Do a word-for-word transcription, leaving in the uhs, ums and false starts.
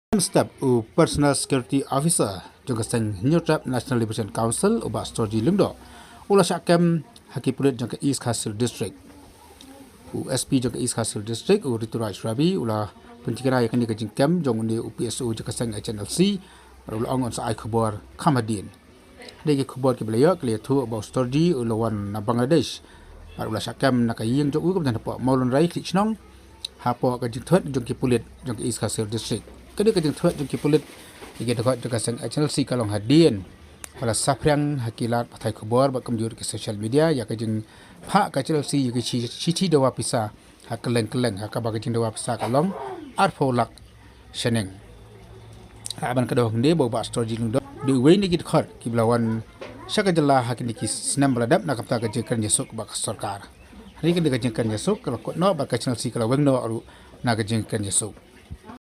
Mynstep u Personal Security Officer jong ka seng Hynñiewtrep National Liberation Council u Bah Storji Lyngdoh u la shah kem ha ki pulit jong ka East Khasi Hills District. U S P jong ka East Khasi Hills District u Rituraj Ravi u la pyntikna ïa kane ka jingkem jong une u P S O jong ka seng H N L C, bad u la ong un sa ai khubor kham hadien. Hadien ki khubor kiba la ïoh ki la ïathuh ba u Storji u la wan na Bangladesh, bad u la shah kem na ka ïing jong u kaba don hapoh Mawlynrei Khliehshnong, hapoh ka jingthut jong ki pulit jong ka East Khasi Hills District. Kane ka jingthut jong ki pulit ïa ki dkhot jong ka seng H N L C ka long hadien ba la saphriang ha ki lad pathai khubor bad kumjuh ki social media ïa ka jingphah ka H N L C ïa ki shi-, shithi dawa pisa ha kylleng kylleng, ha kaba ka jingdawa pisa ka long arphew lak shilling. Ha ban ka daw hangne ba u Bah Storji Lyngdoh u dei uwei na ki dkhot kiba la wan sha ka jylla ha kine ki snem ba la dep na ka bynta ka jingkren ïasuk bad ka sorkar. Hangne kane ka jingkren ïasuk ka la kut noh bad ka H N L C ka la weng noh ruh na ka jingkren ïasuk.